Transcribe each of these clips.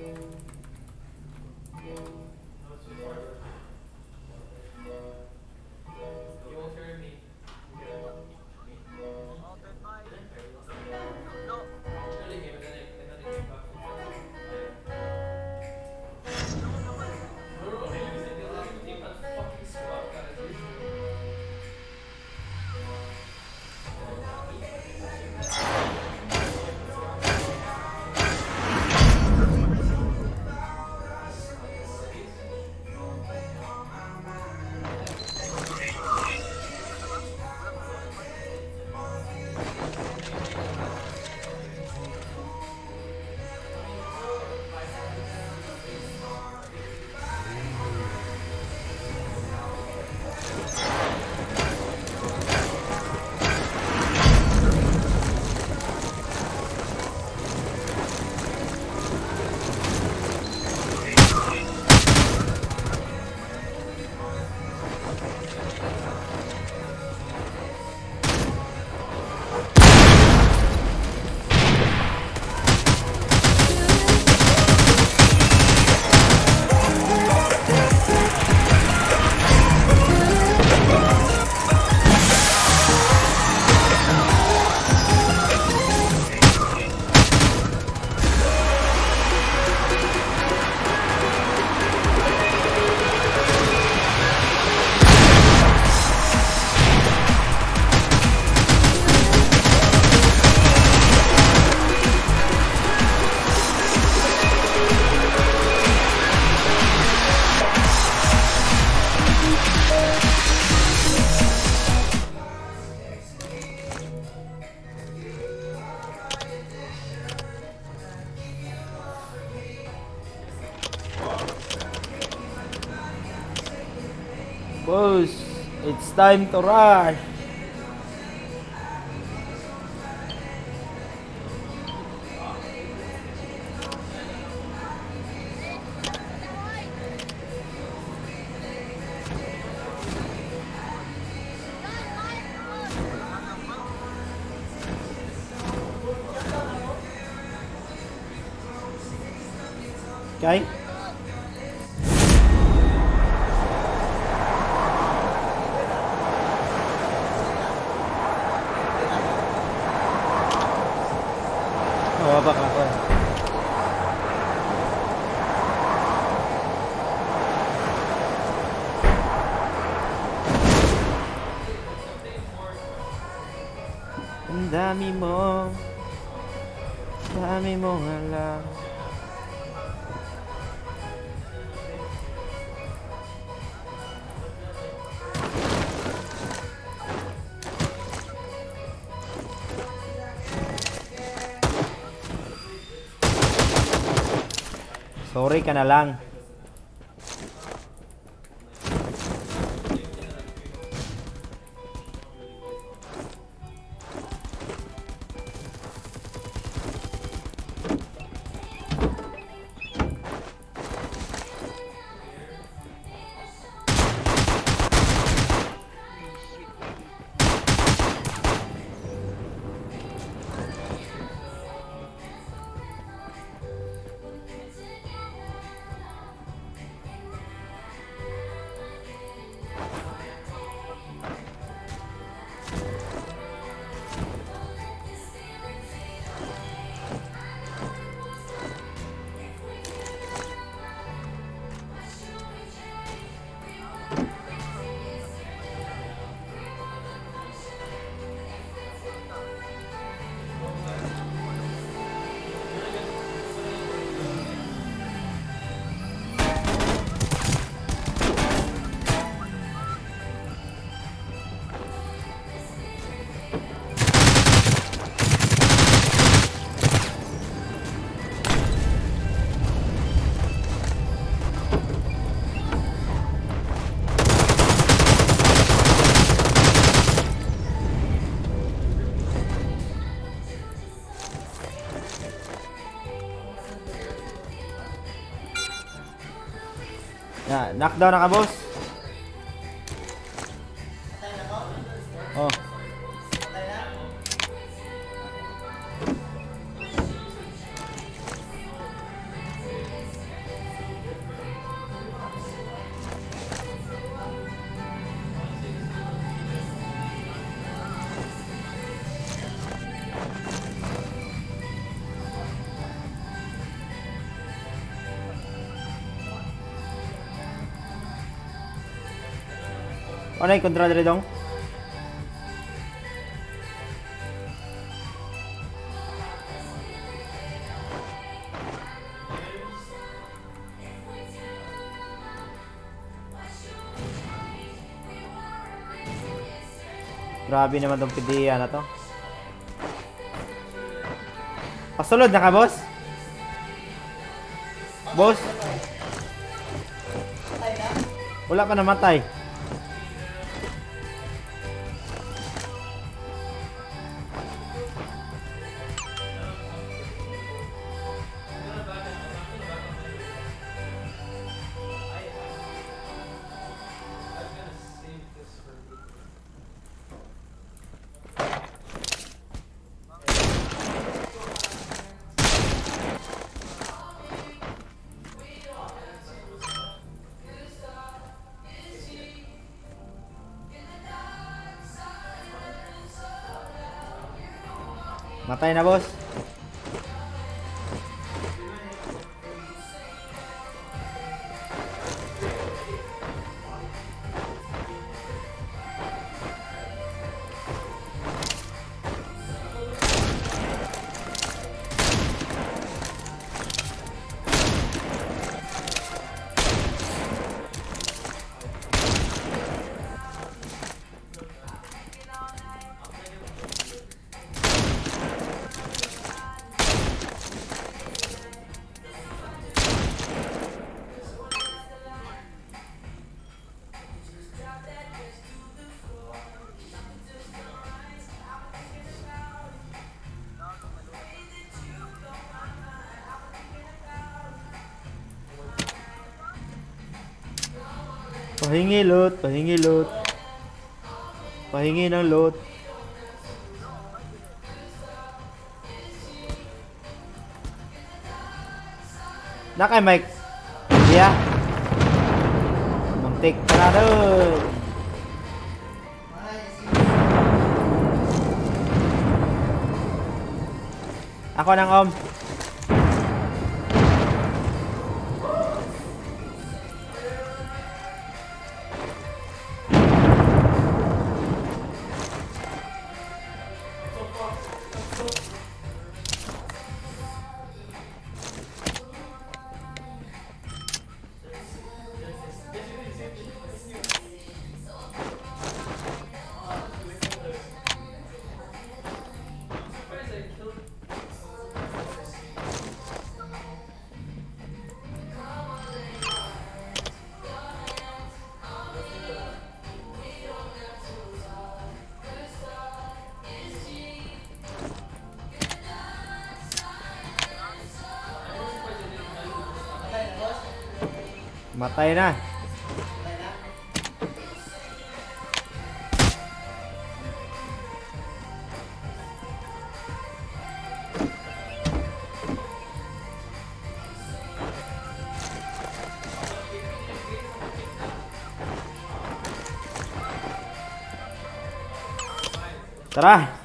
No, it's too far. You won't carry me. Okay. Me? Did I carry last time? Early game, and then I came back. We were only losing because the other team had fucking squad as usual. Boss, it's time to rush. Okay? Oo, baka ako eh. Ang dami mo. Dami mong alam. Sorry ka na lang. Ya, knockdown na ka, boss. Oh. Ano yung kontra diri dong? Grabe naman tong pidiya na to. Pasulod na ka, boss? Boss? Wala pa namatay. I'm gonna save this for later. Matay na, boss. Pahingi loot, pahingi loot. Pahingi ng loot. Na kay Mike. Yeah. Muntik ka na dun. Ako ng om. Surprised I killed. Matay na. Tara.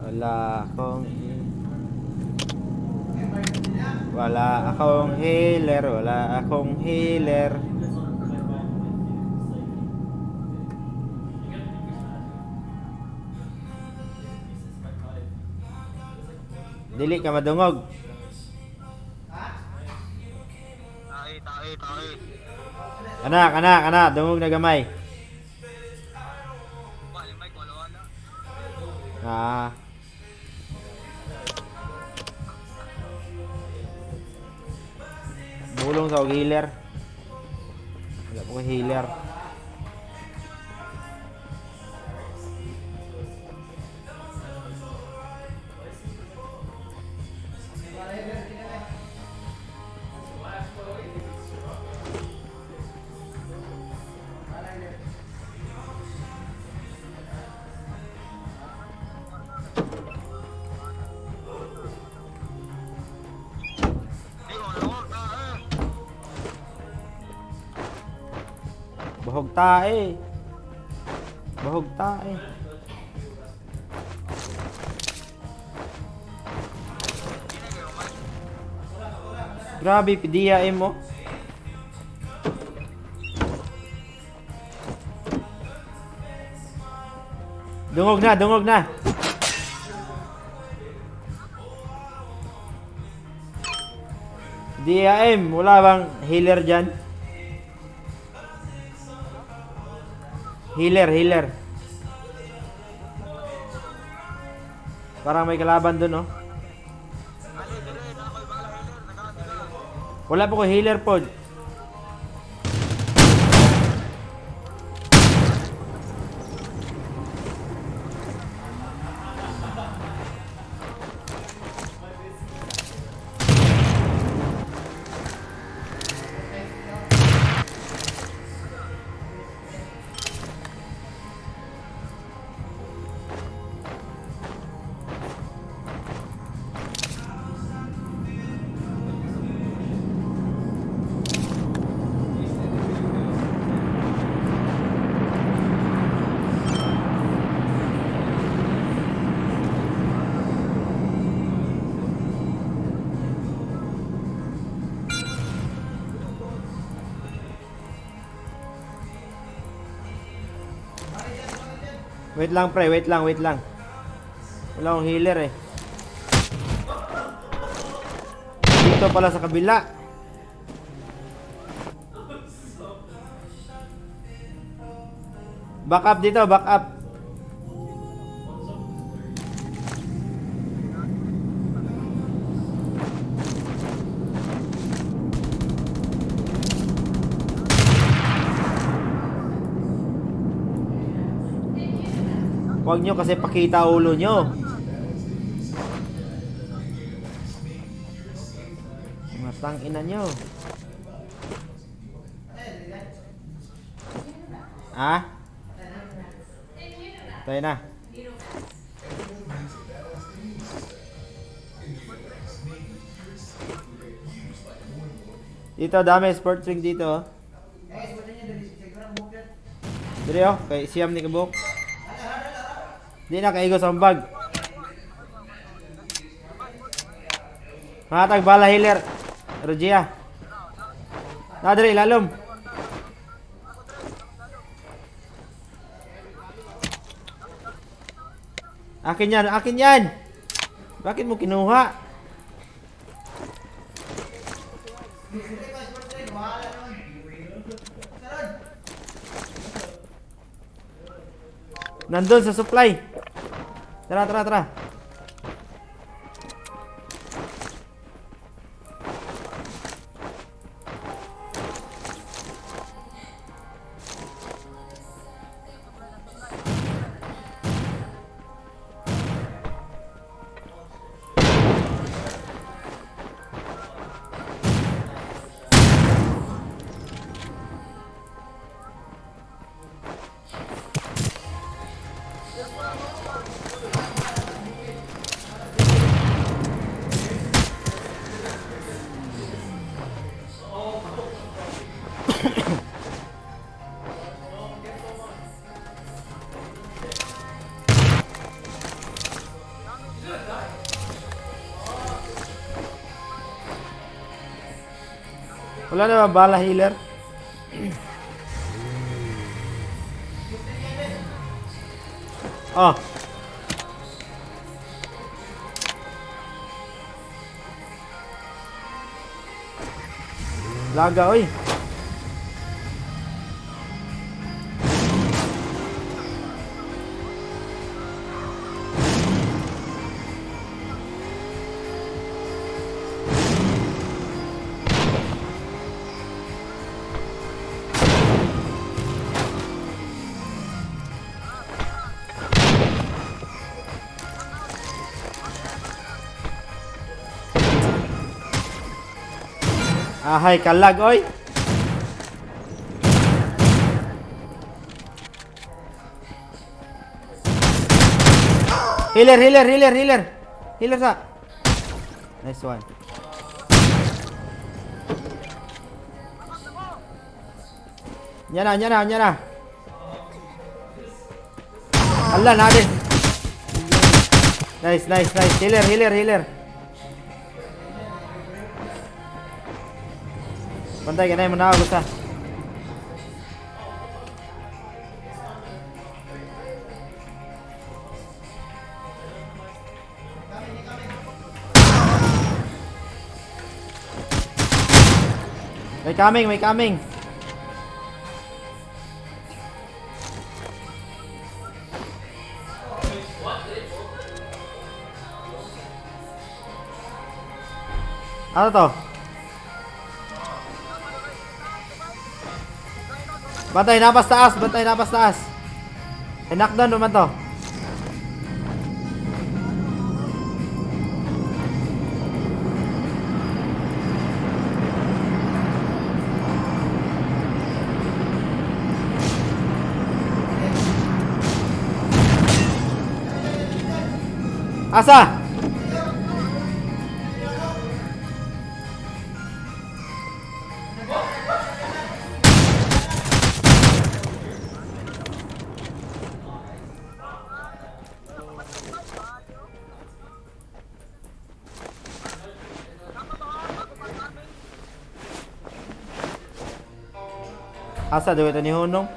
Wala akong Wala akong healer, wala akong healer. Dili ka madungog. Tae, tae, tae. Anak, anak, anak, dungog na gamay. Ba, yung mic, wala wala. Ah. Bulong sa og healer. Wala po ko healer. Di, wala wala, tae. Bahog tae. Bahog tae. Grabe, PDAM mo. Dungog na, dungog na. DAM, wala bang healer dyan? Healer, healer. Parang may kalaban dun, oh. Ali, dire, na ako'y bala healer. Nagkakasi ka. Wala po ko healer pod. Wait lang pre, wait lang, wait lang. Wala akong healer eh. Dito pala sa kabila. Back up dito, back up. Huwag nyo kasi pakita ulo nyo. Mga tangina nyo. Ha? Tayo na. Dito, dami sport drink dito. Oh. Dire oh, kay siyam ni kabuk. Di na kaigo sa bag. Matag bala healer. Rogia. Na dire ilalom. Akin yan, akin yan. Bakit mo kinuha? Nandun sa supply. Tara, tara, tara. Wala na ba bala healer? Oh. Laga oy. Ahay kalag oy. Healer, healer, healer, healer. Healer sa. Nice one. Yan na, yan na, yan na. Ala, natin. Nice, nice, nice. Healer, healer, healer. Bantay kanay mo na gusta. May coming, may coming. Ano to? Bantay, napas taas, bantay, napas taas. Eh, knockdown naman to. Asa? Asa daw ito ni Hunong?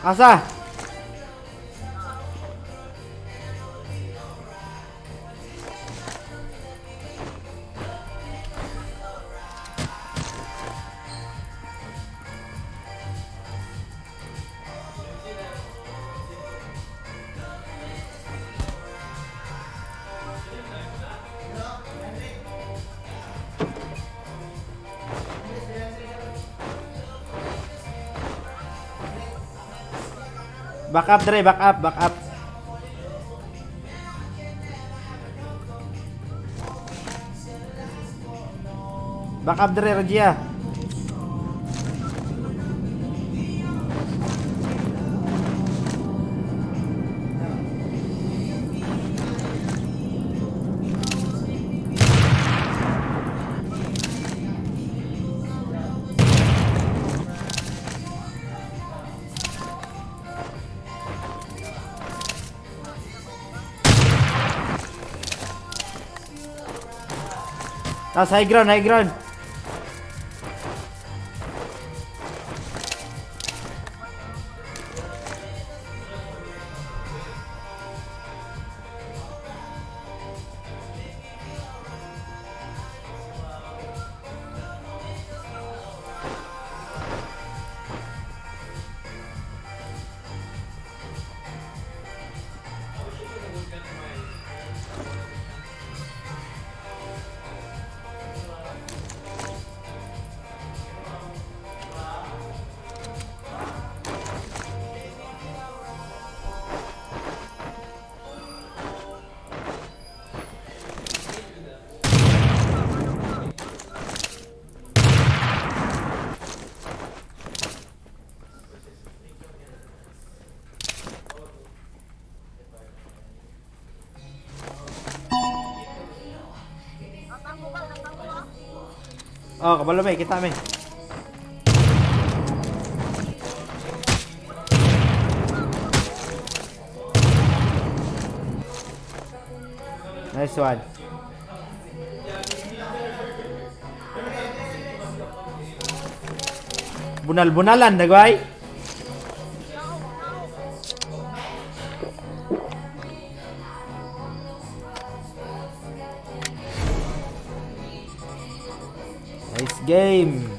Asa? Back up, Dre. Back up, back up. Back up, Dre, Regia. Taas, high ground, high ground. I wish you could have looked at my. Oh, kabalo may kita may. Nice one. Bunal-bunalan dagway. Nice game.